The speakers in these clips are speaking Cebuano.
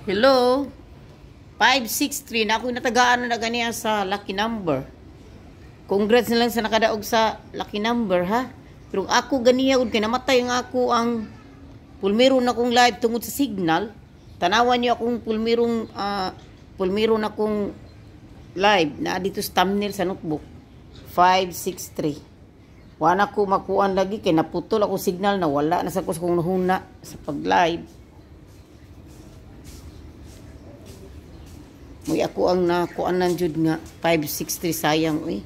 Hello. 563 na ako natagaan na ganiya sa lucky number. Congrats na lang sa nakadaog sa lucky number, ha. Pero ako ganiya ug kay namatay ang ako ang pulmero na kong live tungod sa signal. Tanawan niyo akong pulmero na kong live na dito sa thumbnail sa notebook. 563. Wala ko makuan lagi kay naputol ako signal, na wala na sa ko sa kong nahuna sa pag-live. Muy ako ang nakuanan jud nga 563, sayang uy.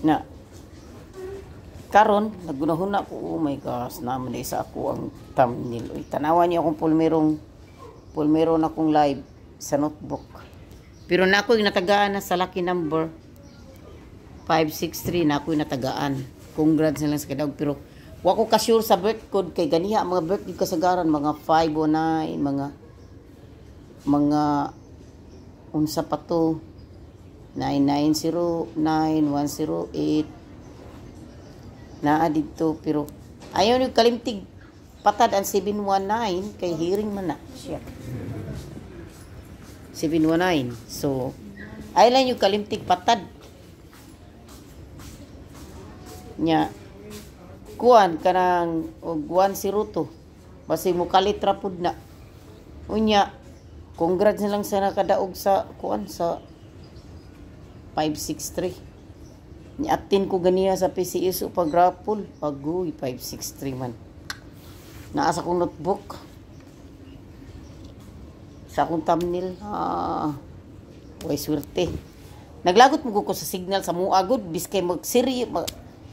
Na karon nagunahuna ko, oh my gosh, naman sa ako ang thumbnail uy. Tanawan niyo akong pulmero na akong live sa notebook. Pero na ako yung natagaan na sa lucky number 563 na ako yung natagaan. Congrats na lang sa kadaog, pero wa ko ka-sure sa birth code kay ganiha ang mga birth code kasagaran mga 509, mga unsa pa to, 9909 108 naa didto, pero ayaw ni kalimtig patad ang 719 kay hearing man na siya 719. So ayaw lang yung kalimtig patad nya kuan kanang og 102 basi mo kalit ra pud na. Unya congrats na lang sa nakadaog sa kuan sa 563. Niatin ko ganiya sa PCSO pag-raffle. Agoy, 563 man. Naa sa akong notebook. Sa akong thumbnail. Ah, way swerte. Naglagot mo ko sa signal sa muagod. Biskay magsiri,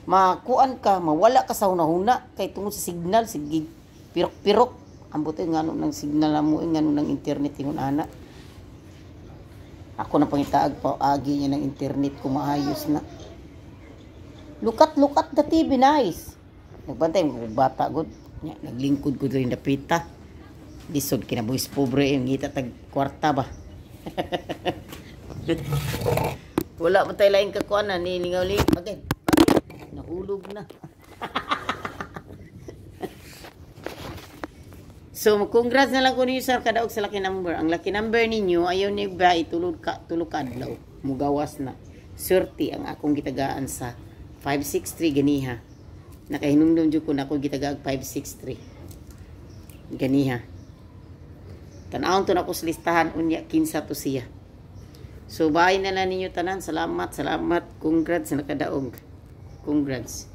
makuan ka, mawala ka sa hunahuna. Kay tungod sa signal, sige, pirok-pirok. Ambot ay ngano ng signal na mo, ngano ng internet ingon ana. Ako na pangitaag pa, agi niya ng internet kung maayos na. Look at the TV, nice. Nagbantay mo bata gud. Nya, naglingkod ko diri dapita. Lisod kinabuhis pobre yung ngita tag kwarta ba. Wala man tayo laing kakuan ni lingaw-ling. Bagay. Nahulog na. So, congrats na lang ko ninyo sa kadaog sa lucky number. Ang lucky number ninyo, ayaw niyo ba itulog ka, tulog ka adlaw. Mugawas na. Swerte ang akong gitagaan sa 563 ganiha. Nakahinumdum jud ko na ako gitagaag 563. Ganiha. Tan-awon to na ko sa listahan unya kinsa to siya. So bye na lang ninyo tanan. Salamat, salamat. Congrats sa nakadaog. Congrats.